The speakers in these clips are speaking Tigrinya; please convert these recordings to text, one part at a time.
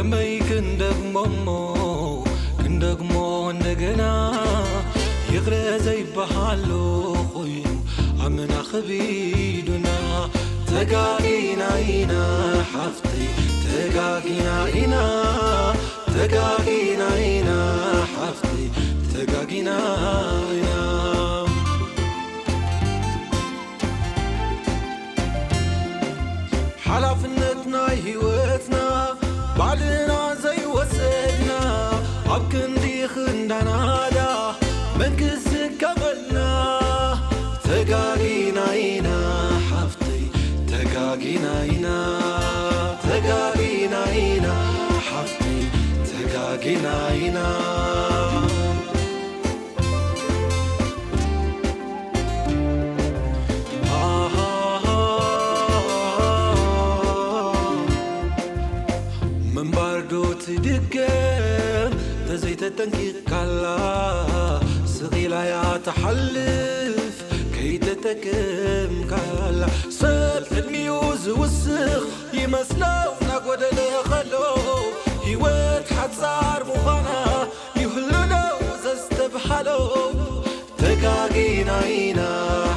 ከመይ ክንደግሞ እሞ ክንደግሞ እንደገና ይቕረ ዘይበሃሎ ኮይኑ ኣምና ኸቢዱና ተጋጊና ኢና ሓፍተይ ተጋጊና ኢና ተጋጊና ኢና ሓፍተይ ተጋጊና ኢና ሓላፍነት ናይ ህይወትና ባዕልና ዘይወሰድና ኣብ ክንዲ ክንዳናዳ መንግስቲ ከበልና ተጋጊና ኢና ሓፍተይ ተጋጊና ኢና ተጋጊና ኢና ሓፍተይ ተጋጊና ኢና ምንባር ዶ ትድገም ተዘይተጠንቂቕካላ ስቕ ኢላ እያ ትሓልፍ ከይተጠቀምካላ ሰብ ዕድሚኡ ዝውስኽ ይመስሎ እናጎደለ ኸሎ ህይወት ሓጻር ምዃና ይህሉ ዶ ዘስተብሃሎ ተጋጊና ኢና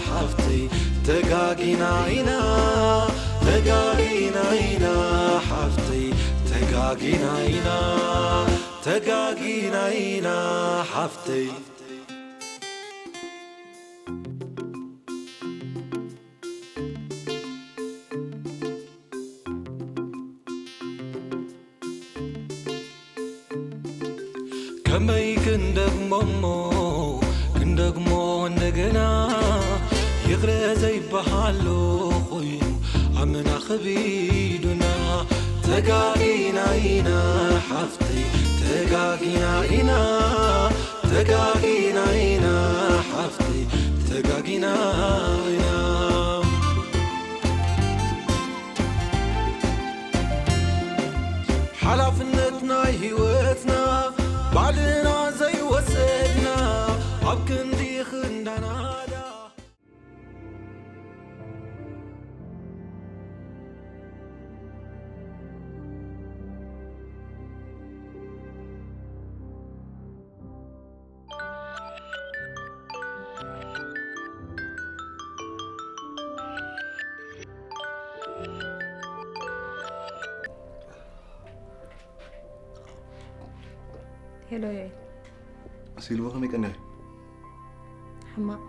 ሓፍተይ ተጋጊና ኢና ተጋጊና ኢና ሓፍተይ ተጋጊና ኢና ተጋጊና ኢና ሓፍተይ ከመይ ክንደግሞ እሞ ክንደግሞ እንደገና ይቕረ ዘይበሃሎ ኮይኑ ኣምና ኸቢዱና ተጋጊና ኢና ሓፍተይ ተጋጊና ኢና ተጋጊና ኢና ሓፍተይ ተጋጊና ኢና ሓላፍነት ናይ ህይወትና ባዕልና ዘይወሰድና ኣብ ክንዲ ክንዳናዳ ሄሎ ዮኤል። ሲልቮ ከመይ ቀኒኺ? ሕማቕ፣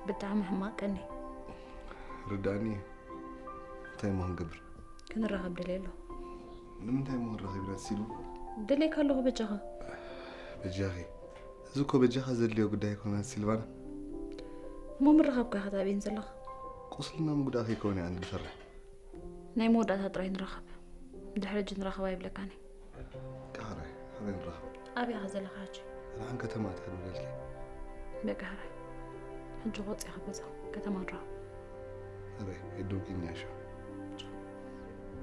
ብጣዕሚ ሕማቕ ቀኒ። ርድኣኒ እዩ። እንታይ እሞ ክንገብር? ክንራኸብ ደልየ ኣለኹ። ንምንታይ እሞ ክንራኸብ ኢና ሲልቮ? ደልየካ ኣለኹ በጃኻ። በጃኺ? እዚ እኮ በጃኻ ዘድልዮ ጉዳይ ኣይኮነን ሲልቫና። እሞ ምርኻብካ ኢኻ ተኣቢን ዘለኻ። ቁስልና ምጉዳእ ከይከውን እየ ኣነ ዝፈርሕ። ናይ መወዳእታ ጥራይ ንራኸብ። ድሕሪ ሕጂ ንራኸብ ኣይብለካን እየ። ቃረ፣ ሕራይ ንራኸብ። ኣበይ ኢኻ ዘለኻ ሕጂ? ርሓን ከተማ ትሕድ በልኪ። በቃ ሕራይ። ሕጂ ክወጽእ ኢኻ ገዛ። ከተማ ንራኸብ። ሕራይ፣ የደውኪ እኛ ሻው።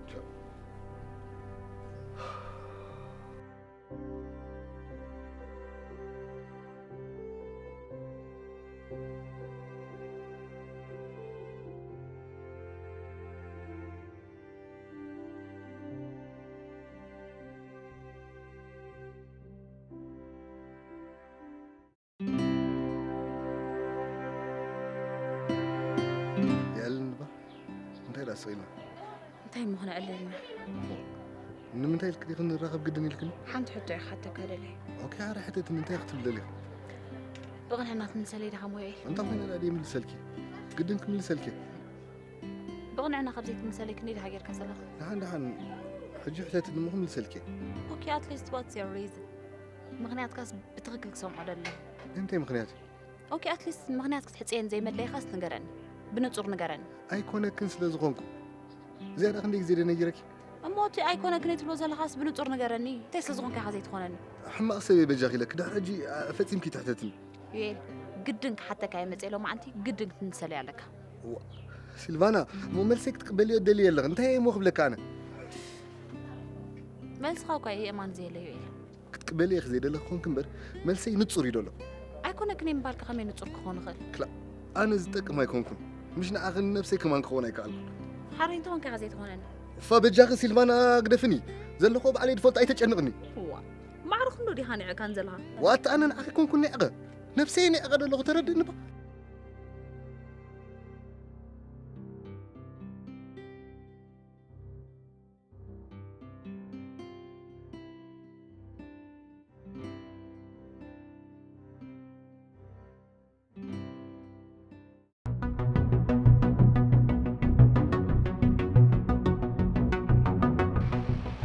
ቻው። የዕልልኒ እባ እንታይ ደኣ ስቕ ኢልና? እንታይ እሞ ክነዕልል ኢና? ንምንታይ ኢልክን ክንራኸብ ግድን ኢልክን? ሓንቲ ሕቶ እየ ክሓተካ ደልየ። ኦኬ፣ ኣረ ሕተትኒ፣ እንታይ ክትብሊ ደሊኺ? ብቕንዕና ትምልሰለይ ዲኻ እሞ ዮኤል? ኣንታ ኮይነ ደኣ ድየ ይምልሰልኪ? ግድን ክምልሰልኪ። ብቕንዕና ካብ ዘይትምልሰለይ ክንደይ ዲኻ ጌርካ ዘለኻ? ደሓን ደሓን፣ ሕጂ ሕተትኒ እሞ ክምልሰልኪ እየ። ኦኬ፣ at least what's your reason? ምኽንያትካስ ብትኽክል ክሰምዖ ደለኹ። እንታይ ምኽንያት? ኦኬ፣ at least ምኽንያት ክትሕጽየን ዘይመድለይኻስ ንገረኒ። ብንጹር ንገረኒ። ኣይኮነክን ስለ ዝኾንኩ። ዝያዳ ክንደይ ግዜ ድየ ነጊረኪ? እሞ እቲ ኣይኮነክን እየ ትብሎ ዘለኻስ ብንጹር ንገረኒ። እንታይ ስለ ዝኾንካ ኢኻ ዘይትኾነኒ? ሕማቕ ሰብ እየ በጃኺ ኢለኪ። ድሕሪ ሕጂ ፈጺምኪ ኣይትሕተትኒ። ዩኤል፣ ግድን ክሓተካ እየ መጽየ ሎማዓንቲ፣ ግድን ክትምልሰለይ ኣለካ። ሲልቫና፣ እሞ መልሰይ ክትቅበልዮ ትደልዪ ኣለኺ። እንታይ እየ እሞ ክብለኪ ኣነ? መልስኻ እኳ እየ የእማን ዘየለ ዩኤል። ክትቅበሊ ኢኺ ዘይደለኺ ኮንኪ እምበር፣ መልሰይ ንጹር እዩ ደሎ። ኣይኮነክን እየ ምባልካ ከመይ ንጹር ክኾን ይኽእል? ክላእ፣ ኣነ ዝጠቅም ኣይኮንኩን። ምሽ ንዓኺ ንነብሰይ ከማን ክኸውን ኣይከኣልኩን። ሓራይ እንተኾንካ ኢኻ ዘይትኾነኒ። እፋ በጃኺ ሲልቫና ግደፍኒ። ዘለኹ ባዕለይ ድፈልጦ ኣይተጨንቕኒ። እዋ፣ ማዕረ ክንዶ ዲኻ ንዕካን ዘለኻ? ዋታ ኣነ ንዓኺ ኮንኩ ንዕቐ። ነብሰይ ንዕቐ ዘለኹ ተረድእኒ ባ።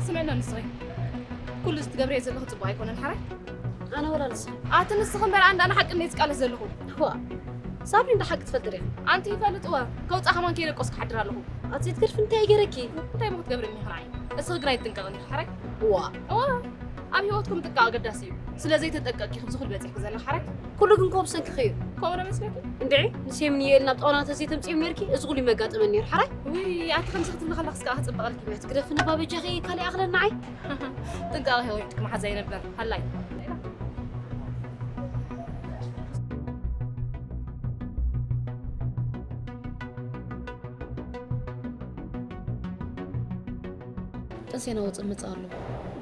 ስምዕና ንስኺ ኩሉ እዚ ትገብርዮ ዘለኹ ጽቡቕ ኣይኮነን ሓራይ። ኣነ ወላ ንስኺ። ኣቲ ንስኺ እምበር ኣንዳ ኣነ ሓቂ እንደ ዝቃለስ ዘለኹ። ዋ ሳብሪ እንዳ ሓቂ ትፈልጢ ዲኺ? ኣንቲ ይፈልጥወ ከውጻ ከማን ከይደቆስ ክሓድር ኣለኹ። ኣቲ ትገርፊ እንታይ ገረኪ? እንታይ ሞ ክትገብርኒ ኢኺ ንዓይ? እስኺ ግና ይጥንቀቕኒ ኢኺ ሓራይ። ዋ እዋ ኣብ ህይወትኩም ጥንቃቐ ኣገዳሲ እዩ። ስለ ዘይተጠንቀቕኪ ከምዚ ኩሉ በጺሕኪ ዘለኺ ሓራይ። ኩሉ ግን ከምኡ ብሰንክኺ እዩ። ከምኡ ዶ መስለኪ? እንድዒ ንሴም ንየኤል ናብ ጣውላ እንተዘይተምጽኦም ነርኪ እዚ ኩሉ ይመጋጠመኒ ነይሩ ሓራይ። ውይ ኣቲ ከምዚ ክትብሊ ከለኽስ ከኣ ክጽብቐልኪ። ትግደፍኒ ባበጃኺ ካሊእ ኣኽለኒ ንዓይ። ጥንቃቐ ህይወትኪ መሓዛይ ነበር ሃላይ። ጥንሴና ወፅእ መፅእ ኣሎ።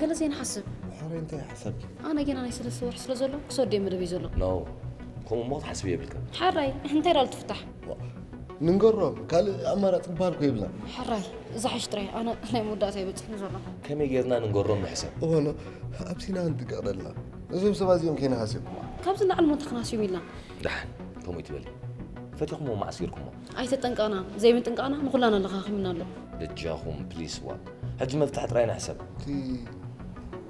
ገለ ዘይንሓስብ። ሕራይ እንታይ ሓሳብኪ? ኣነ ጌና ናይ ሰለስተ ወርሒ ስለ ዘሎ ክሰዶ እየ መደበይ ዘሎ። ኖ፣ ከምኡ እሞ ክትሓስቢ የብልክን። ሕራይ እንታይ ዳሉ ትፍታሕ? ዋ፣ ንንገሮም፣ ካልእ ኣማራፂ ዝበሃል እኮ የብልናን። ሕራይ ዝሓሽ ጥራይ፣ ኣነ ናይ መወዳእታ ይበፅሕኒ ዘሎ። ከመይ ጌርና ንንገሮም ንሕሰብ? እወ፣ ኖ፣ ኣብ ሲና ንጥንቀቕ ደለና። እዞም ሰባት እዚኦም ከይንሃስዮም። ካብዚ ንላዕሊ ሞንታ ክንሃስዮም ኢልና። ደሓን፣ ከምኡ ይትበሊ። ፈቲኹሞ መዓስ ጌርኩሞ? ኣይተጠንቀቕና፣ ዘይምጥንቃቕና ንኹላና ኣለኻኺምና ኣሎ። በጃኹም ፕሊስ ዋ። ሕጂ መፍትሒ ጥራይ ንሕሰብ። እቲ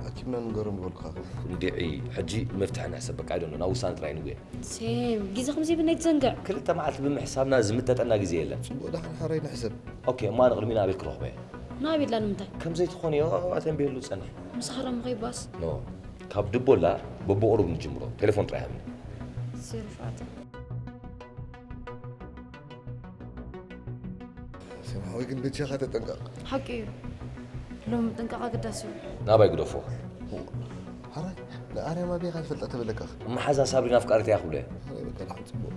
ኣኪብና ንገሮም ዝበልኩኻ። እንድዒ፣ ሕጂ መፍትሒ ንሕሰብ በቃ ኣይደኖ ናብ ውሳነ ጥራይ ንጉየ። ሴም፣ ግዜ ከምዚ ይብል ናይ ትዘንግዕ። ክልተ መዓልቲ ብምሕሳብና ዝምጠጠና ግዜ የለን። ጽቡቕ ደሓን ሓራይ ንሕሰብ። ኦኬ፣ እሞ ኣነ ቅድሚኡ ናበይ ክረኽቦ እየ? ናበይ ኢላ ንምንታይ? ከም ዘይትኾንዮ ኣተንብየሉ ጸንሕ። ምሳኻ ደሞ ከይባስ። ኖ፣ ካብ ድቦላ በብቑሩብ ንጅምሮ። ቴሌፎን ጥራይ ሃብኒ። ዜሮ ሸውዓተ። ሰማዊ ግን በጃኻ ተጠንቀቕ። ሓቂ እዩ። ሎም ጥንቃቕ ኣገዳሲ እዩ። ናባይ ግደፎ። ሓራይ ንኣርያም ኣበይ ኢኻ ትፈልጣ ተበለካ? መሓዛ ሳብሪና ኣፍቃሪት እያ ክብሎ እየ። ሓራይ በቃ ደሓን ጽቡቕ።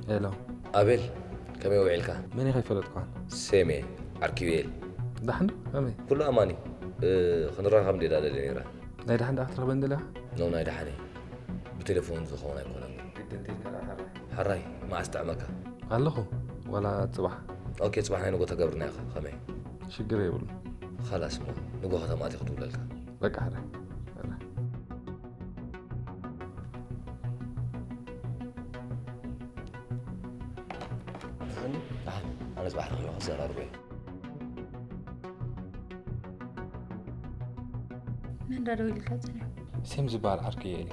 ሄሎ ኣቤል፣ ከመይ ውዒልካ? መን ኢኻ ይፈለጥኳን ሴሜ፣ ዓርኪ ዩኤል። ዳሕን ከመይ ኩሉ ኣማኒ። እ፣ ክንራኸብ እንዴዳ ደልየ ነይረ። ናይ ዳሕን ደኣ ክትረኽበኒ ደሊኻ? ኖ፣ ናይ ደሓነይ። ብቴሌፎን ዝኸውን ኣይኮነን። ግድን ዲልካ ደኣ ሓራይ? ሓራይ፣ መዓስ ጥዕመካ? ኣለኹ፣ ዋላ ጽባሕ። ኦኬ፣ ጽባሕ ናይ ንጎ ተገብርና ኢኻ። ከመይ? ሽግር የብሉ። ኻላስ እሞ፣ ንጎ ከተማ ኣትየ ክድውለልካ። በቃ ሓራይ። ኣነ ጽባሕ ረኺበ ክዘራርቦ እየ። መን ዳ ደዊልካ ጸኒሑ? ሴም ዝበሃል ዓርኪ እየ ኢሊ።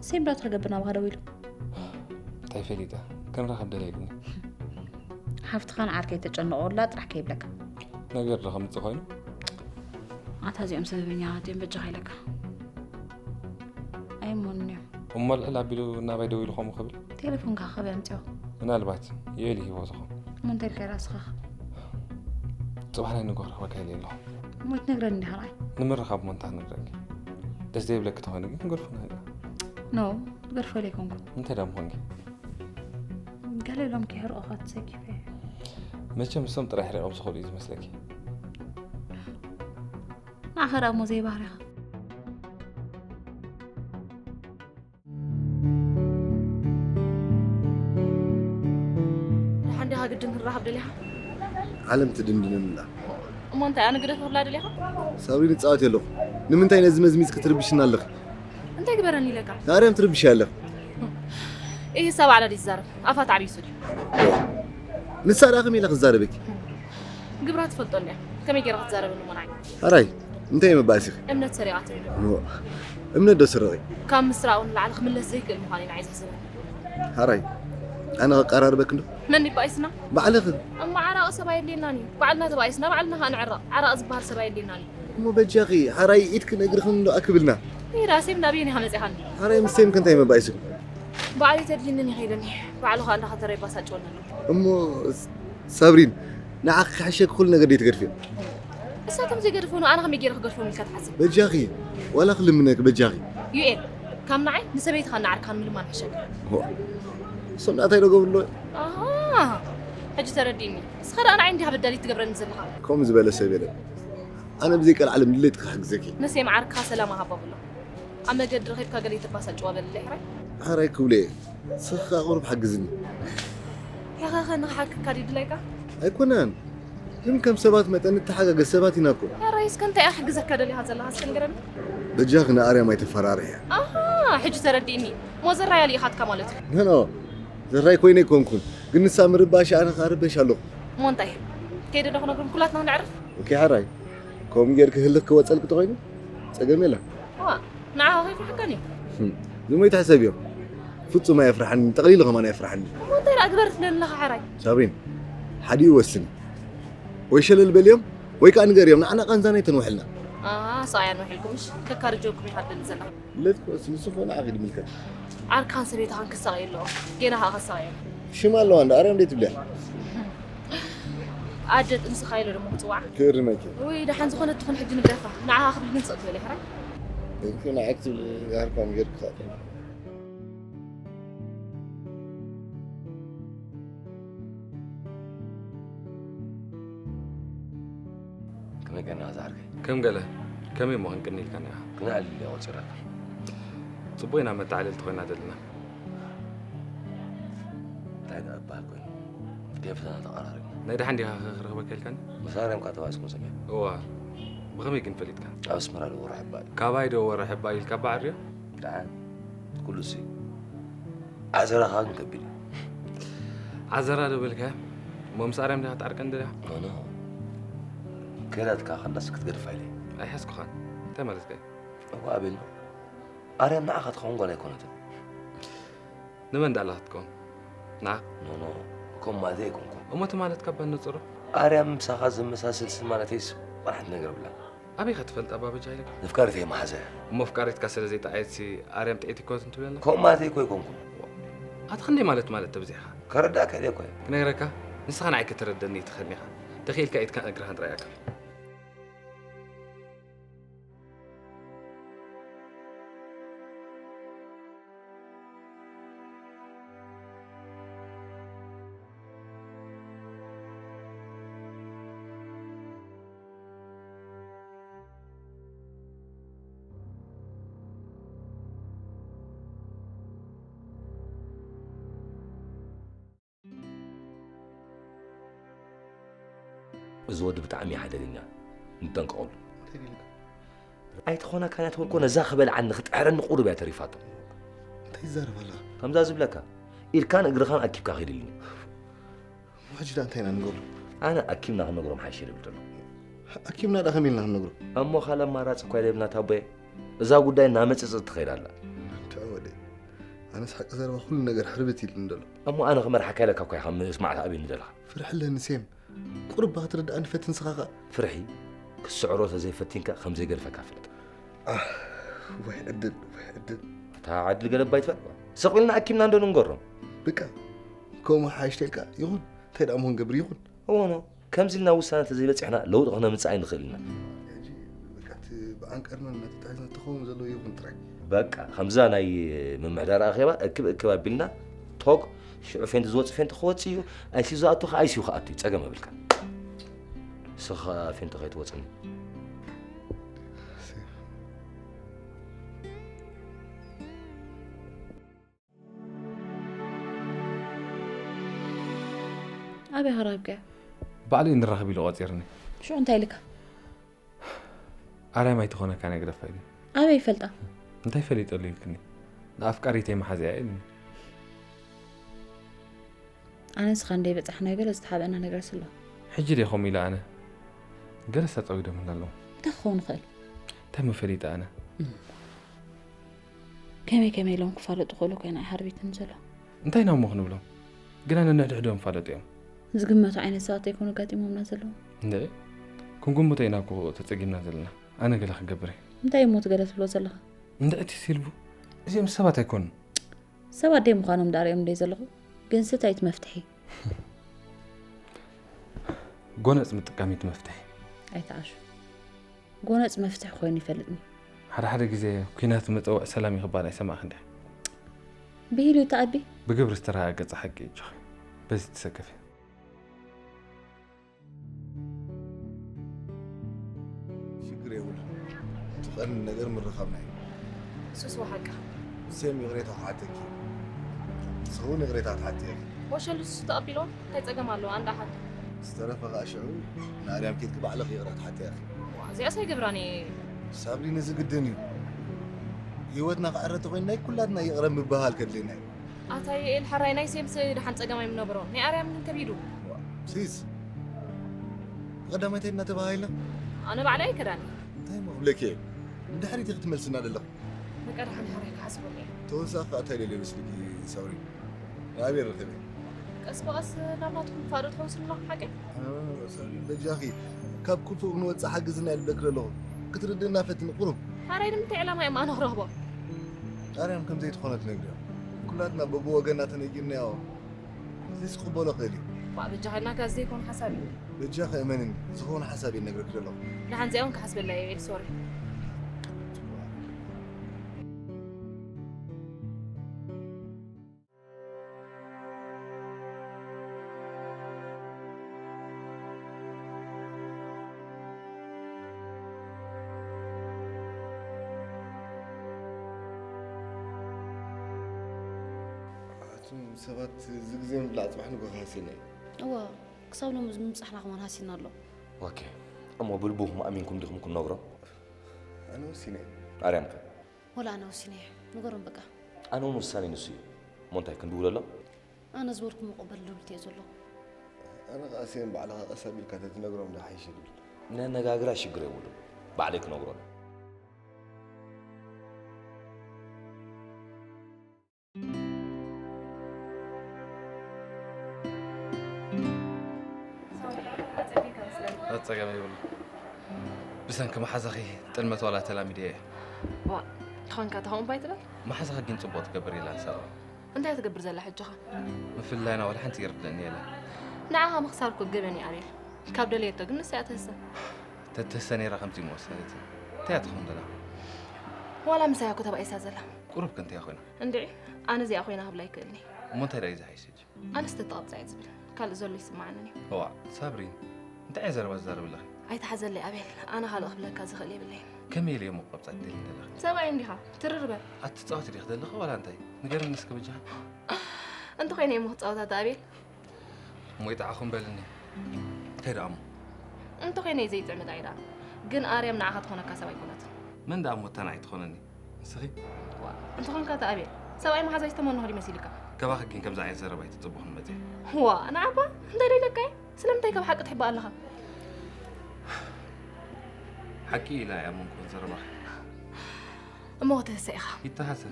ሴም ዳ ትኸገብር ናባኻ ደዊሉ? እንታይ ፈሊጠ? ክንራኸብ ደለ ኢሉኒ። ሓፍትኻን ዓርከይ ተጨነቑላ ጥራሕ ከይብለካ። ነገር ዶ ከምጽእ ኮይኑ? ኣታ እዚኦም ሰበበኛታት እዮም በጃኻ ኢለካ። ኣይሞንን እዮም። እሞ ልዕል ኣቢሉ ናባይ ደዊሉ ከምኡ ክብል? ቴሌፎንካ ከበይ ኣምጺኦ? ምናልባት ዮኤል ሂቦ ዝኸውን። እሞ እንታይ ኢልካ ራስኻ? ጽባሕ ናይ ንግሆ ክረኽበካ ኢለ ኣለኹ። እሞ ኣይትነግረኒ ዲኻ ንዓይ? ንምርኻብ እሞ እንታይ ክነግረኪ? ደስ ዘይብለኪ ተኾይኑ ግን ክንገድፎ ንኽእል ኢና። ኖ፣ ክገድፎ ኢለ ኣይኮንኩን። እንታይ ደኣ ምኾንኪ? ገለ ኢሎም ከይሕርቑኻ ተሰኪፈ እየ። መቸም እሶም ጥራይ ኣሕሪቖም ዝኽእሉ እዩ ዝመስለኪ። ንዓኻ ደኣ እሞ ዘይባህሪኻ። ደሓን ዲኻ ግድን ክንራኸብ ደሊኻ? ዓለም ትድንድነና። እሞ እንታይ ኣነ ግደፍ ክብላ ደሊኻ? ሳብሪን እጻወት ኣለኹ። ንምንታይ ነዚ መዝሚዝ ክትርብሽና ኣለኺ? እንታይ ግበረኒ ኢለካ? ንኣርያም ትርብሽ ኣለኺ። ኢሂ እሳ ባዕላ ድዩ ትዛረብ? ኣፋ ተዓቢሱ ድዩ? ንሳ ደኣ ከመይ ኢላ ክትዛረበኪ? ግብራ ትፈልጦ እንድያ። ከመይ ገይራ ክትዛረበኒ እሞ ንዓይ? ሕራይ እንታይ መባእሲኺ? እምነት ሰሪቓትኒ። እምነት ዶ ስረቒ? ካብ ምስራቑ ንላዕሊ ክምለስ ዘይክእል ምዃኑ እዩ ንዓይ ዘሕዝነኒ። ሕራይ ኣነ ከቀራርበክ እንዶ? መን ይባኢስና? ባዕልኽን። እሞ ዓራቒ ሰብ ኣየድልየናን እዩ። ባዕልና ተባኢስና ባዕልና ከኣ ንዕረቕ። ዓራቒ ዝበሃል ሰብ ኣየድልየናን እዩ። እሞ በጃኺ ሓራይ ኢድክን እግርኽን እንዶ ኣክብልና። ይራሴም ናበየን ኢኻ መጺኻኒ? ሓራይ ምስ ሴም ክንታይ መባኢስኩም? ባዕለይ ተድልይንን ይኸይደኒ። ባዕሉ ከኣ እንዳኸተረ ይባሳጭወኒ ኣሎ። እሞ ሳብሪን ንዓኺ ክሕሸኪ ኩሉ ነገር ደይ ትገድፍዮ? ንሳቶም ዘይገድፉ ንኣና ከመይ ገይረ ክገድፎም ኢልካ ትሓስብ? በጃኺ ዋላ ክልምነኪ በጃኺ። ዩኤል ካብ ንዓይ ንሰበይትኻ እናዓርካን ምልማን ሕሸካ። እሶም ንኣታይ ዶ ገብርሎ? ኣሃ ሕጂ ተረዲእኒ። እስኻ ደኣ ንዓይ እንዲኻ በዳሊት ትገብረኒ ዘለኻ። ከምኡ ዝበለ ሰብ የለን። ኣነ ብዘይ ቀልዓለም ድሌት ክሕግዘኪ። ንሴም ዓርካ ሰላም ሃባ ብሎ። ኣብ መገዲ ረኺብካ ገለ ይተባሳጭዋ በለለይ ሕራይ። ሕራይ ክብሎ እየ። ንስኺ ከኣ ቁሩብ ሓግዝኒ። ሕኸኸ ንኽሓግካ ድዩ ድላይካ? ኣይኮነን። ግን ከም ሰባት መጠን ንተሓጋገዝ ሰባት ኢና እኮ። ሕራይ እስከ እንታይ እያ ክሕግዘካ ደሊኻ ዘለኻ እስከ ንገረኒ። በጃኺ ንኣርያም ኣይተፈራርሕያ። ኣሃ ሕጂ ተረዲእኒ። እሞ ዘራይ ኣልኢኻትካ ማለት እዩ። ኖ ኖ ዘራይ ኮይነ ኣይኮንኩን። ግን ንሳ ምርባሽ ኣነ ከኣ ርበሽ ኣለኹ። እሞ እንታይ ከይደ ዶ ክነግሮም ኩላትና ክነዕርፍ? ኦኬ ሕራይ ከምኡ ጌርኪ ህልኽ ክወጸልኪ ተኾይኑ ጸገም የለን። ዋእ ንዓኻ ከይፍርሓካን እዩ። ዝሞይታ ሕሰብዮ። ፍጹም ኣየፍርሓኒ፣ ጠቕሊሉ ከማን ኣየፍርሓኒ። እሞ እንታይ ደኣ ግበር ትብለኒ ኣለኻ ሓራይ? ሳብሪን፣ ሓዲኡ ወስኒ። ወይ ሸለል በልዮም ወይ ከኣ ንገርዮም ንዓና ቃንዛና ኣይተንውሕልና። ኣሃ፣ ሰብኣይ ኣንውሕልኩም እሺ። ከካርጀኩም ኢኻ ትደሊ ዘለኻ። ለት ክወስን ንሱ ኮነ ዓኺ ድምልከት። ዓርካን ሰበይታኻን ክሳቐዩ ኣለዎም። ጌና ኸኣ ከሳቐዮም። ሽም ኣለዋ እንዳ ኣርያም ደይ ትብልያ። ኣደ ጥንስኻ ኢሎ ደሞ ክፅዋዕ ክእርመኪ ውይ ደሓን ዝኾነ ትኹን ሕጂ ንግደፋ ንዓኻ ክብል ግን ስቕ ትበለ ሕራይ እንኪ ንዓይ ክትብል ጋርካ ምገርካ ከመይ ቀና ዝዓርከይ ከም ገለ ከመይ እሞ ክንቅኒ ኢልካኒ ኢኻ ክነዕልል እየ ቆፂረካ ፅቡቅ ኢና መተዓልልቲ ኮይና ዘለና እንታይ ደኣ እበሃል ኮይኑ ደፍና ተቐራሪብና ናይ ደሓን ዲኻ ክረኽበካ ኢልካኒ መሳርያም ከዓ ተባኢስኩም ሰሚዐ እዋ ብኸመይ ግን ፈሊጥካ ኣብ ኣስመራ ዶ ወረ ሕባ እዩ ካባይ ዶ ወረ ሕባ ኢልካ ባዕርዮ ደሓን ኩሉ ሲ ዓዘራኻ ግን ከቢድ እዩ ዓዘራ ዶ በልካ እሞ ምስ ኣርያም ዲኻ ትዓርቀን ደሊኻ ኖኖ ክእለትካ ከላስ ክትገድፋ ኢለ ኣይሓዝኩኻን እንታይ ማለትካ እዩ እዋ ኣቤል ኣርያም ንዓኻ ትኸውን ጓል ኣይኮነትን ንመን ዳኣ ኣለኻ ትከውን ንዓኽ ኖኖ ከም ማለት ኣይኮንኩን እሞ እቲ ማለት ካብ ባነፅሮ ኣርያም ምሳኻ ዘመሳስል ስም ማለተይስ ዋላ ሓንቲ ነገር ብላ ኣበይ ኢኻ ትፈልጣ ባበጃ ኢለካ ነፍቃሪተይ መሓዘ እሞ ኣፍቃሪትካ ስለ ዘይጠዓየትሲ ኣርያም ጥዒት ይኮት እንትብለና ከምኡ ማለተይ እኮ ኣይኮንኩን ኣቲ ክንደይ ማለት ማለት ተብዚሕኻ ከረዳእካ ኢለ እኮ እየ ክነግረካ ንስኻ ንዓይ ከተረደኒ ትኽእል ኢኻ ተኽኢልካ ኢድካን እግርኻን ጥራይ ኣክል እዚ ወዲ ብጣዕሚ እዩ ሓደገኛ ንጠንቀቐሉ ኣይትኾነካን እያ ተበልኮ ነዛ ክበልዓኒ ክትዕረኒ ቁሩብ እያ ተሪፋቶ እንታይ ትዛረብ ኣለኻ ከምዛ ዝብለካ ኢድካን እግርኻን ኣኪብካ ኺድልኒ ሕጂ ዳ እንታይ ኢና ንገብሮ ኣነ ኣኪምና ክንነግሮም ሓይሽ ይብል ዘሎ ኣኪምና ዳ ከመይ ኢልና ክንነግሮ እሞ ካልእ ኣማራፂ እኳ የለብና ታቦየ እዛ ጉዳይ እናመፀፀት ትኸይድ ኣላ ተወደ ኣነስ ሓቂ ዘረባ ኩሉ ነገር ሕርብት ኢልኒ ዘሎ እሞ ኣነ ክመርሓካ ኢለካ እኳ ኢኻ ምስማዕታ ኣብኒ ዘለኻ ፍርሕለኒ ሴም ቁሩብ ክትርድኣኒ ፈትን ንስኻ ኸኣ ፍርሒ ክስዕሮ ተዘይፈቲንካ ከም ዘይገድፈካ ፍለጥ ኣህ ወይ ዕድል ወይ ዕድል እታ ዕድል ገለባ ይትፈል ስቕ ኢልና ኣኪብና እንዶ ንንገሮም ብቃ ከምኡ ሓይሽ ተልካ ይኹን እንታይ ደኣ ምኹን ገብር ይኹን እወኖ ከምዚ ኢልና ውሳነ ተዘይበፂሕና ለውጢ ክነምፅእ ኣይንኽእል ኢና ብዓንቀርና እናተታሒዝና ተኸውን ዘለዎ ይኹን ጥራይ በቃ ከምዛ ናይ ምምሕዳር ኣኼባ እክብ እክብ ኣቢልና ቶግ ሽዑ ፌንት ዝወፅእ ፌንት ክወፅእ እዩ ኣይሲዩ ዝኣቱ ከዓ ኣይሲዩ ክኣቱ እዩ ፀገም የብልካ ንስኻ ፌንት ከይትወፅኒ ኣበይ ሃራብከ ባዕሉ እዩ ንራኸብ ኢሉ ቆፂርኒ ሽዑ እንታይ ኢልካ ኣርያም ኣይትኾነካ ናይ ግደፋ ኢሉ ኣበይ ይፈልጣ እንታይ ፈሊጠሉ ኢልክኒ ንኣፍቃሪተይ መሓዚኣ ኢሉኒ ኣነ ንስኻ እንደይ በጻሕናዮ ገለ ዝተሓበአና ነገር ስሎ ሕጂ ድየ ከምኡ ኢለ ኣነ ገለስ ኣጸዊዶምና ኣለዉ እንታይ ክኸውን ይኽእል እንታይ መፈሊጠ ኣነ ከመይ ከመይ ኢሎም ክፋለጡ ክእሉ ኮይና ሓርቢትን ዘሎ እንታይ ኢና እሞ ክንብሎም ግና ነንሕድሕዶም ይፋለጡ እዮም። ዝግመቱ ዓይነት ሰባት ኣይኮኑ ኣጋጢሞምና ዘለዉ። እንድዒ፣ ክንግምቶ ኢና እኮ ተጸጊምና ዘለና። ኣነ ገለ ክገብር እየ። እንታይ እሞ እቲ ገለ ትብሎ ዘለኻ? እንድዒ እቲ ሲልቡ፣ እዚኦም ሰባት ኣይኮኑን። ሰባት ደይ ምዃኖም ዳርዮም ደይ ዘለኹ፣ ግን ስታይ እቲ መፍትሒ። ጎነጽ ምጥቃም እዩ እቲ መፍትሒ። ኣይትዓሹ። ጎነጽ መፍትሒ ኮይኑ ይፈልጥኒ። ሓደ ሓደ ግዜ ኲናት መጸውዕ ሰላም እዩ ክበሃል ኣይሰማዕክን ዲኻ? ብሂሉ ተኣቢ። ብግብሪ ዝተረጋገጸ ሓቂ እዩ ጆኺ። በዚ ትሰከፍ እየ። ሽግር የብሉን። እቲ ቀንዲ ነገር ምርኻብና እዩ። እሱስ ብሓቅኻ። ሴም ይቕሬታ ክሓተኪ እዩ። ንስኺ እውን ይቕሬታ ክትሓቲ ኢኺ። ወሸሉ እሱ ተቐቢልዎ እንታይ ጸገም ኣለዎ? ኣንዳ ሓት። ዝተረፈ ኸኣ ሽዑ ንኣርያም ኬድኪ ባዕልኺ ይቕረ ክትሓቲ ኢኺ። ዋ፣ እዚኣስ ኣይገብራን እየ። ሳብሪ፣ ነዚ ግድን እዩ። ህይወትና ክዕረ ተኾይኑ ናይ ኩላትና ይቕረ ምብህሃል ከድልየና እዩ። ኣታ ዩኤል፣ ሓራይ ናይ ሴምስ ደሓን ጸገም ኣይምነበሮን። ናይ ኣርያም ግን ከቢዱ። ዋ፣ ሲስ፣ ብቐዳማይ እንታይ ኢና ተባሃሂልና? ኣነ ባዕለይ ኣይከዳን። እንታይ እሞ ክብለኪ እየ? ንድሕሪት ኢኺ ትመልስና ዘለኺ። በቃ ደሓን ሓራይ ክሓስበሉ እየ። ተወሳኺ ከኣ እንታይ ደልየ መስልኪ ሳብሪ? ንኣበይ ርኺበ? ቀስ ብቐስ ናብ ናትኩም ፋዶ ትሕውስሉ ኣለኹም ሓቀይ? እ፣ ሳብሪ በጃኺ፣ ካብ ክፉእ ክንወጽእ ሓግዝና ኢለ ዝብለኪ ዘለኹ። ክትርድእና ፈትኒ ቁሩብ። ሓራይ ንምንታይ ዕላማ እዮም ኣነ ክረኽቦ? ኣርያም ከም ዘይትኾነ ትነግርዮ። ኩላትና በብወገና ተነጊርናዮ። እዚ ክቕበሎ ክእል እዩ። ዋ፣ በጃኻ ኢልናካ ዘይኮነ ሓሳብ እዩ። በጃኺ እመንኒ፣ ዝኸውን ሓሳብ እየ ዝነግረኪ ዘለኹ። ደሓን እዚኣ እውን ክሓስበላ እየ፣ ሶሪ። ኣቱም ሰባት፣ እዚ ግዜ ምብላዕ ጽባሕ ንግሆ ሃሲና እየ። እወ፣ ክሳብ ሎሚ እዚ ምብጻሕና ከማን ሃሲና ኣሎ። ኦኬ፣ እሞ ብልብኹም ኣሚንኩም ዲኹም ክንነግሮ? ኣነ ወሲነ እየ። ኣርያም ከ? ወላ ኣነ ወሲነ እየ። ንገሮም በቃ። ኣነ እውን ውሳኔ ንሱ እዩ። እሞ እንታይ ክንድውለሎም? ኣነ ዝበልኩም መቐበል ልብል እየ ዘለኹ። ኣነ ኸኣ ሴም ባዕልኻ ቀስ ኣቢልካ ተትነግሮም ዝሓይሽ ይብል። ነነጋግራ ሽግር የብሉን። ባዕለይ ክነግሮ እየ። ጸገም የብሉ። ብሰንኪ መሓዛኺ ጥልመት ዋላ ተላሚደ እየ። ዋ፣ ተኾንካ ተኾን ባይ ትብል? መሓዛኺ ግን ጽቡቕ ትገብር ኢላ ንሳብ። እንታይ ትገብር ዘላ ሕጂ ኸ? ምፍልላይና ዋላ ሓንቲ ይርድእኒ የለን። ንዓኻ ምኽሳር እኮ ገበን እዩ ኣቤል። ካብ ደለየቶ ግን ንሳ እያ ትህሰ። ተትህሰ ነይራ ከምዚ ምወሰደትን። እንታይ እያ ትኸውን ዘላ? ዋላ ምሳያ እኮ ተባኢሳ ዘላ። ቁሩብ ከ እንታይ እያ ኮይና? እንድዒ፣ ኣነ እዚኣ ኮይና ክብላ ኣይክእልኒ። እሞ እንታይ ደኣ እዩ ዝሓይሽ ሕጂ? ኣነስ ተተቐብጻ እየ ዝብል። ካልእ ዘሎ ይስምዓንን እዩ። እዋእ፣ ሳብሪን፣ እንታይ እየ ዘረባ ዝዛረብ ኣለኺ? ኣይትሓዘለይ ኣቤል፣ ኣነ ካልእ ክብለካ ዝኽእል የብለይን። ከመይ ኢለ እየ እሞ ክቐብጻ ትደልይኒ ዘለኺ? ሰብኣይ እንዲኻ፣ ትርር በል። ኣትጻወቲ ዲኺ ዘለኺ ዋላ እንታይ? ንገርኒ እስከ በጃኺ። እንተኾይነ እየ እሞ ክጻወት ኣታ ኣቤል። እሞ ይጥዓኹም በልኒ። እንታይ ደኣ እሞ? እንተኾይነ እየ ዘይጥዕም እንታይ ደኣ። ግን ኣርያም ንዓኻ ትኾነካ ሰብ ኣይኮነትን። መን ደኣ እሞ እታ ንዓይ ትኾነኒ? ንስኺ? ዋ፣ እንተኾንካ እታ ኣቤል፣ ሰብኣይ መሓዛይ ዝተመንኹ ድዩ መሲልካ? ካባኺ ግን ከምዚ ዓይነት ዘረባ ኣይተጸበኹን መጺአ። ዋ፣ ንዓባ እንታይ ደይለካ እየ? ስለምንታይ ካብ ሓቂ ትሕባእ ኣለኻ? ሓቂ ኢላ እያ መንኮን ዘረባኺ። እሞ ክትህሰ ኢኻ። ይተሃሰ።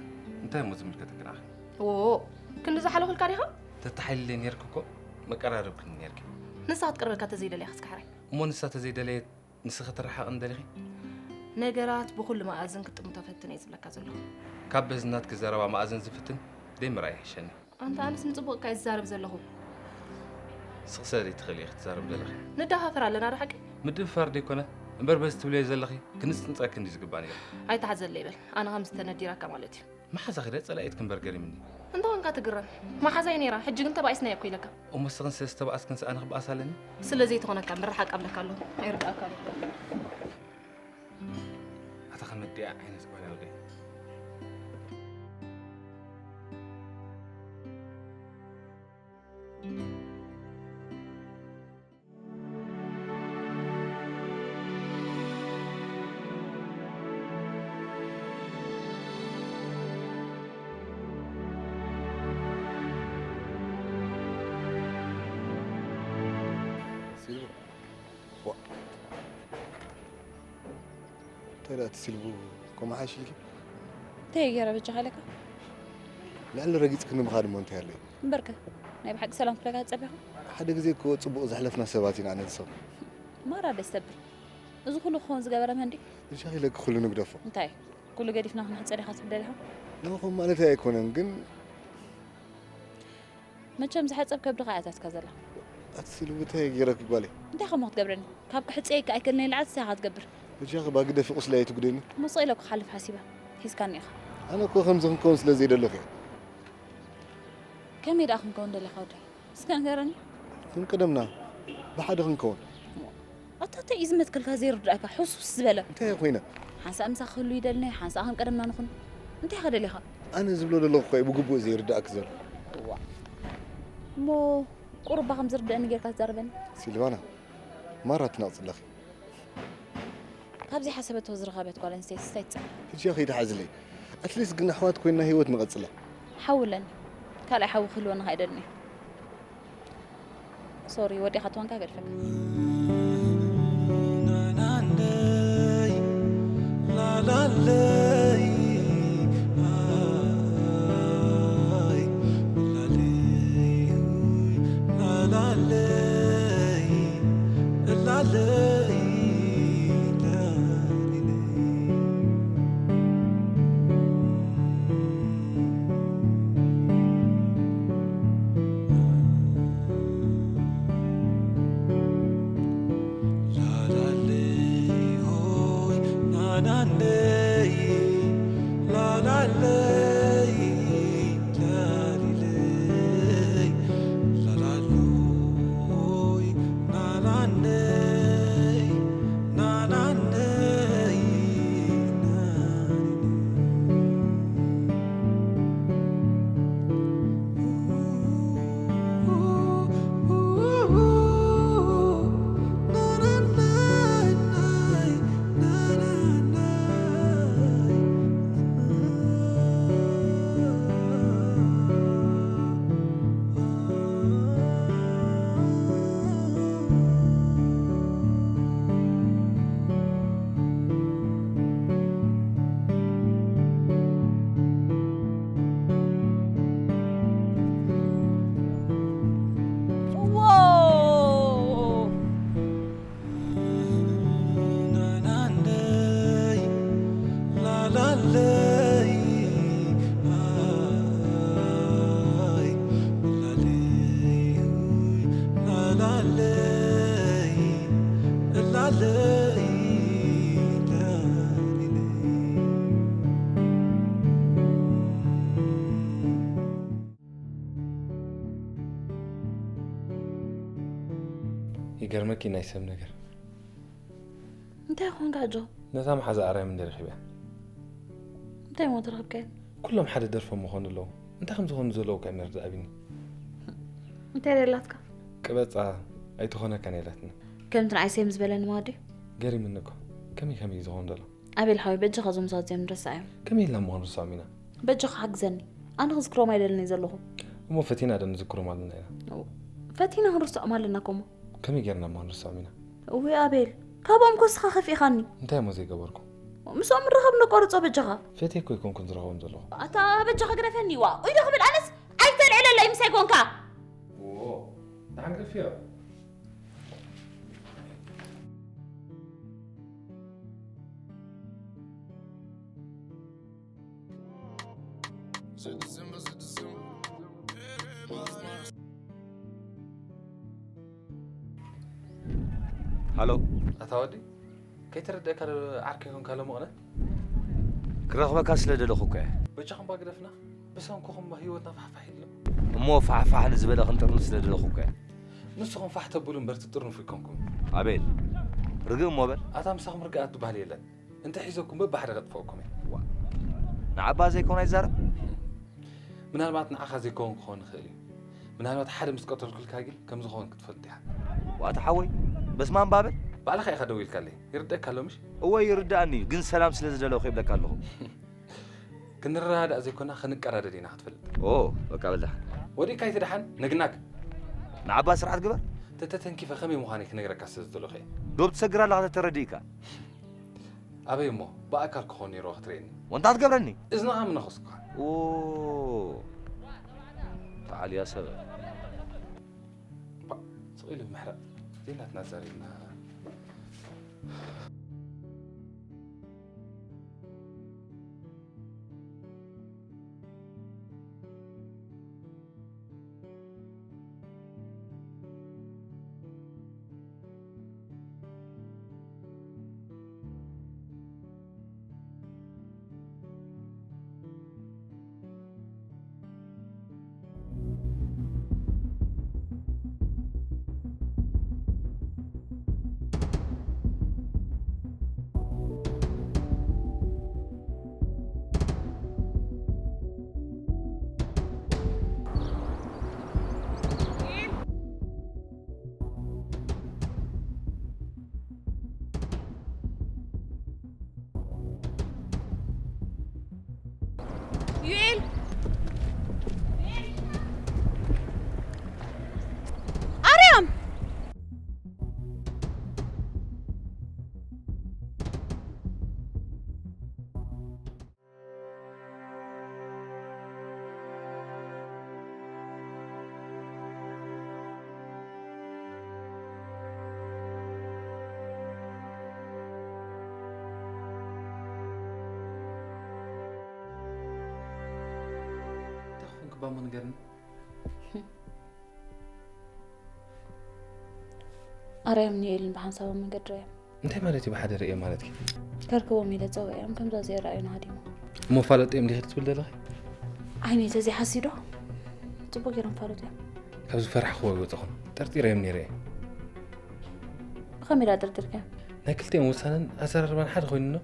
እንታይ እሞ ዝምልከተኪ ንዓኺ? ዎ፣ ክንዲ ዝሓለኹልካ ዲኻ? ተተሓይልለይ ኔርኪ እኮ መቀራረብክኒ ኔርኪ። ንሳ ክትቀርበልካ ተዘይደለያ ክስካሕራይ። እሞ ንሳ ተዘይደለየት ንስኺ ትረሓቕኒ ደሊኺ? ነገራት ብኹሉ መኣዝን ክትጥምቶ ፈትን እየ ዝብለካ ዘለኹ። ካብ በዚ ናትኪ ዘረባ መኣዝን ዝፍትን ደይ ምርኣይ ይሕሸኒ። ኣንታ ኣነስ ንጽቡቕ እካ እየ ዝዛረብ ዘለኹ። ስቕ ሰለይ ትኽእሊ ኢኺ ክትዛረብ ዘለኺ። ንደፋፈር ኣለና ዶ ሓቂ? ምድፍፋር ደይኮነ እምበር በዚ ትብልዮ ዘለኺ ክንጽንጸኪ እንድዩ ዝግባእ ነይሩ። ኣይትሓዘለይ በል። ኣነ ከምዚ ተነዲራካ ማለት እዩ። መሓዛኺ ደ ጸላኢትኪ እምበር ገሪምኒ። እንተ ኾንካ ትግረም። መሓዛይ ነይራ፣ ሕጂ ግን ተባኢስናዮ እኮ ኢለካ። እሞ ንስኽን ስለ ዝተባኣስክንስ ኣነ ክበኣስ ኣለኒ? ስለ ዘይትኾነካ ምርሓቅ ኣብለካ ኣለኹ። ኣይርድኣካ ኣሎ። ኣታ ከመይ ድኣ ዓይነት ጓል እያ ወደይ? ሲልቮ፣ ዋ። እንታይ ደኣ እቲ ሲልቮ ከምኡ ሓይሽ ኢልኪ? እንታይ ገይረ በጃኻ ኢለካ? ልዕሊ ረጊጽክኒ ምኻድ እሞ እንታይ ኣለዮ? እምበርከ፣ ናይ ብሓቂ ሰላም ክብለካ ትጸቢኻ? ሓደ ግዜ እኮ ጽቡቕ ዘሕለፍና ሰባት ኢና ኣነ ንሶም። ማራ ደስ ተብል። እዚ ኩሉ ክኸውን ዝገበረ መን ድዩ? ብሻኺ ኢለኪ ኩሉ ንግደፎ። እንታይ? ኩሉ ገዲፍና ክንሕጸ ዲኻ ትብል ደሊኻ? ንኹም ማለት ኣይኮነን፣ ግን መቸም ዝሓጸብ ከብድኻ እያ ታትካ ዘላ። ኣቲ ሲሉ፣ እንታይ ገይረኪ ጓለይ? እንታይ ከምኡ ክትገብረኒ? ካብ ክሕጸየካ ኣይከልኒ ላዕሊ እንታይ ኢኻ ትገብር? ብሻኺ ባግደፊ ቁስለይ ኣይትጉደኒ። መሰ ኢለ እኮ ክሓልፍ ሓሲበ። ሒዝካኒ ኢኻ። ኣነ እኮ ከምዚ ክንከውን ስለ ዘይደለኹ እየ። ከመይ ደኣ ክንከውን ደሊኻ ወደይ? እስከ ንገረኒ። ከም ቀደምና ብሓደ ክንከውን። ኣታ እንታይ እዩ ዝመትከልካ ዘይርድኣካ? ሕሱስ ዝበለ። እንታይ ኮይነ? ሓንሳእ ምሳኻ ክህሉ ይደልኒ፣ ሓንሳእ ከም ቀደምና ንኹን። እንታይ ኢኻ ደሊኻ? ኣነ ዝብሎ ዘለኹ እኮ እዩ ብግቡእ ዘይርድኣክ ዘሎ። እዋ። እሞ ቁሩባ ከም ዝርድኣኒ ጌርካ ትዛረበኒ? ሲልቫና፣ ማራ ትነቕጽ ኣለኺ። ካብ ዘይሓሰበቶ ዝረኸበት ጓል ኣንስተይቲ እንታይ ትጸንሕ? ሕጂ ከይትሓዝለይ። ኣትሊስት ግን ኣሕዋት ኮይንና ህይወት ንቐጽላ። ሓዊ ኣለኒ። ካልኣይ ሓዊ ክህልወኒ ከኣ ኣይደልን እየ። ሶሪ፣ ወዲኻ ትዋንካ ገድፈካ። ይገርመኪ ናይ ሰብ ነገር። እንታይ ኾንካ ጆ? ነታ መሓዛ ኣርያም እንደ ረኺበያ። እንታይ እሞ ተረኽብካዮ? ኩሎም ሓደ ደርፎም ምኾኑ ኣለዉ። እንታይ ከም ዝኾኑ ዘለዉ እኳ ኣይመርዳእ ኣቢኒ። እንታይ ደላትካ? ቅበጻ ኣይትኾነካን የላትኒ። ከምቲ ንዓይ ሴም ዝበለኒ ማለት ድዩ? ገሪምኒ እኮ። ከመይ ከመይ እዩ ዝኾኑ ዘሎ? ኣቤል ሓወይ፣ በጃኻ እዞም ሰባት እዚኦም ንረስዓዮም። ከመይ ኢልና እሞ ክንርስዖም ኢና? በጃኻ ሓግዘኒ። ኣነ ክዝክሮም ኣይደልን እየ ዘለኹ። እሞ ፈቲና ዶ ንዝክሮም ኣለና ኢና? እው፣ ፈቲና ክንርስዖም ኣለና እኮ እሞ። ከመይ ጌርና እሞ ክንርስዖም ኢና? እውይ ኣቤል፣ ካብኦም እኮ እስኻ ከፊእኻኒ። እንታይ እሞ ዘይገበርኩ? ምስኦም ምርኻብ ነቋርጾ በጃኻ። ፈትየ እኮ ኣይኮንኩን ዝረኽቦም ዘለኹ። ኣታ በጃኻ ግደፈኒ። ዋ፣ ኡይ ዶ ክብል ኣነስ ኣይተልዕለለይ ምሳይ ኮንካ። ዎ፣ ደሓን ግደፍዮ። ሃሎ። ኣታ ወዲ፣ ከይተረድአካ ዶ ዓርከይ ኮንካ ሎምቕነ? ክረኽበካ ስለ ደለኹ እኮ እየ። በጃኹም ባ ግደፍና፣ ብሰንኩኹም ህይወትና ፋሕፋሕ ኢሉ። እሞ ፋሕፋሕ ንዝበለ ክንጥርንፍ ስለ ደለኹ እኮ እየ። ንስኹም ፋሕ ተብሉ እምበር ትጥርንፉ ኣይኮንኩም። ኣቤል፣ ርግእ እሞ በል። ኣታ ምሳኹም ርግኣት ዝበሃል የለን። እንተ ሒዘኩም በብሓደ ከጥፍኣኩም እየ። ዋ፣ ንዓባ ዘይኮነ ኣይዛረብ። ምናልባት ንዓኻ ዘይከውን ክኸውን ይኽእል እዩ። ምናልባት ሓደ ምስ ቀተልኩልካ ግን ከም ዝኸውን ክትፈልጥ ኢኻ። ዋታ ሓወይ፣ በስመ ኣብ በል። ባዕልኻ ኢኻ ደዊልካለይ። ይርደእካ ኣሎ ምሽ? እወ ይርደኣኒ እዩ፣ ግን ሰላም ስለ ዝደለኹ ይብለካ ኣለኹ። ክንረዳዳእ ዘይኮና ክንቀራደድ ኢና ክትፈልጥ። ኦ፣ በቃ በል ደሓን። ወዲእካ ኣይትድሓን፣ ነግናግ። ንዓባ ስርዓት ግበር። ተተተንኪፈ ከመይ ምዃነይ ክነግረካ ስለ ዝደለኹ እየ። ዶብ ትሰግር ኣለኻ ተተረዲእካ። ኣበይ እሞ ብኣካል ክኾን ነይርዎ ክትርእየኒ። ወንታ ትገብረኒ? እዝንኻ ምነኸስኩኻ። ኦ፣ ተዓልያ ሰብ። ኢሉ ምሕራቕ ዘይናትና ዛሪብና። ዩኤል! ኣርያም! እንታይ ክኾንክ ባሞ ንገርኒ? ኣርያም ንኤልን ብሓንሳብ ኣብ መንገዲ ርእዮም። እንታይ ማለት እዩ ብሓደ ርእዮ ማለትኪ? ከርክቦም ኢለ ጸውዕዮም፣ ከምዛ ዘይረኣዩና ሃዲሞም። እሞ ፋለጥዮም ዲኺ ክትብል ዘለኺ? ዓይነይ ተዘይሓስዩ ዶ? ጽቡቕ ገይሮም ፋለጥዮም። ካብ ዝፈራሕክዎ ኣይወጸኹን። ጠርጢረዮም ነይረ እየ። ብኸመይ ደኣ ጠርጢርካዮም? ናይ ክልቲኦም ውሳነን ኣዘራርባን ሓደ ኮይኑ ኣሎ።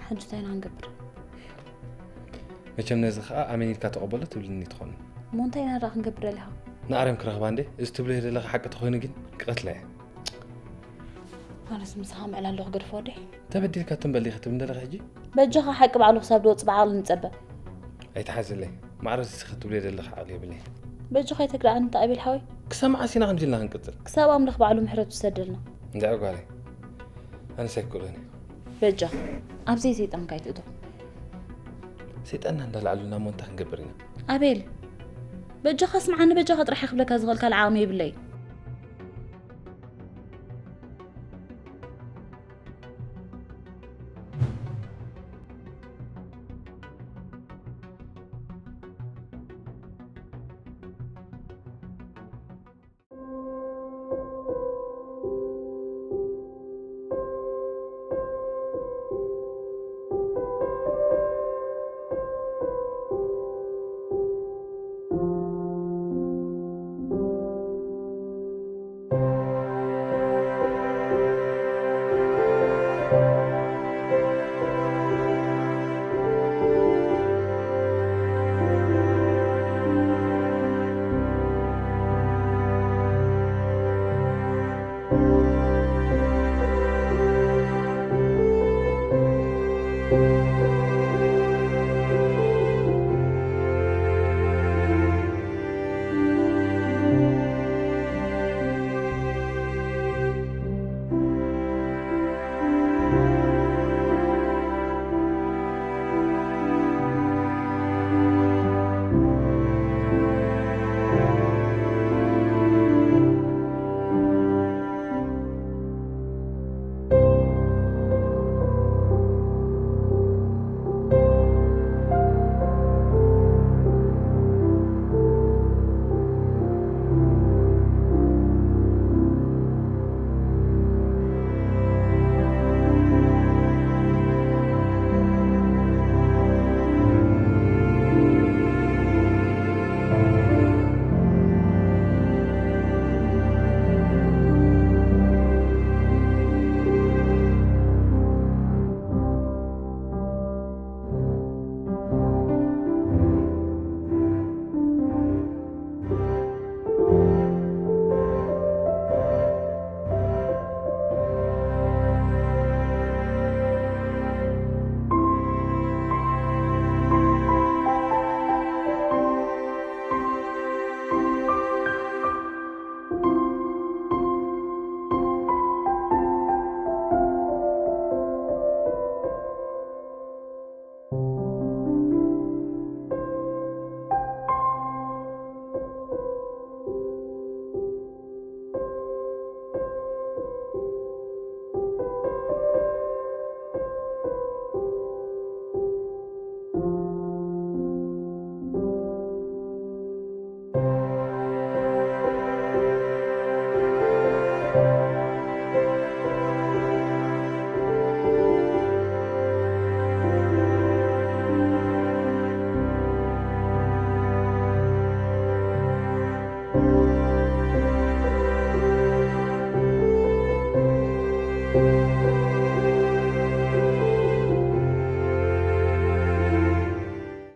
ሕጂ እንታይ ኢና ክንገብር? መቸም ነዚ ኸኣ ኣሜን ኢልካ ተቐበሎ ትብልኒ ትኾኒ። እሞ እንታይ ኢና ደኣ ክንገብር ደሊኻ? ንኣርያም ክረኽባ እንዴ? እዚ ትብልዮ ዘለኻ ሓቂ ተኾይኑ ግን ክቐትላ እየ። ኣነስ ምሳኻ ምዕላል ዶ ክገድፎ ወደይ? ተበዲልካ ትም በል ኢኺ ትብል ዘለኺ ሕጂ? በጃኻ ሓቂ ባዕሉ ክሳብ ዝወጽእ ብዓቕሊ ንጸበ። ኣይትሓዝለይ። ማዕረ እዚ ኸትብልዮ ዘለኺ ዓቕሊ የብለይን። በጃኻ ኣይተግድዓኒ እንተ ኣቤል ሓወይ። ክሳብ መዓስ ኢና ከምዚ ኢልና ክንቅጽል? ክሳብ ኣምላኽ ባዕሉ ምሕረቱ ዝሰደልና። እንድዒ ጓለይ። ኣነስ ኣይክእሎን እየ። በጃኻ። ኣብዘይ ሰይጣንካ ኣይትእቶ። ሰይጣንና እንዳልዓሉና እሞ እንታይ ክንገብር ኢና? ኣቤል። በጃኻ ስምዓኒ፣ በጃኻ ጥራሕ እየ ክብለካ ዝኽእል ካልእ ዓቕሚ የብለይ።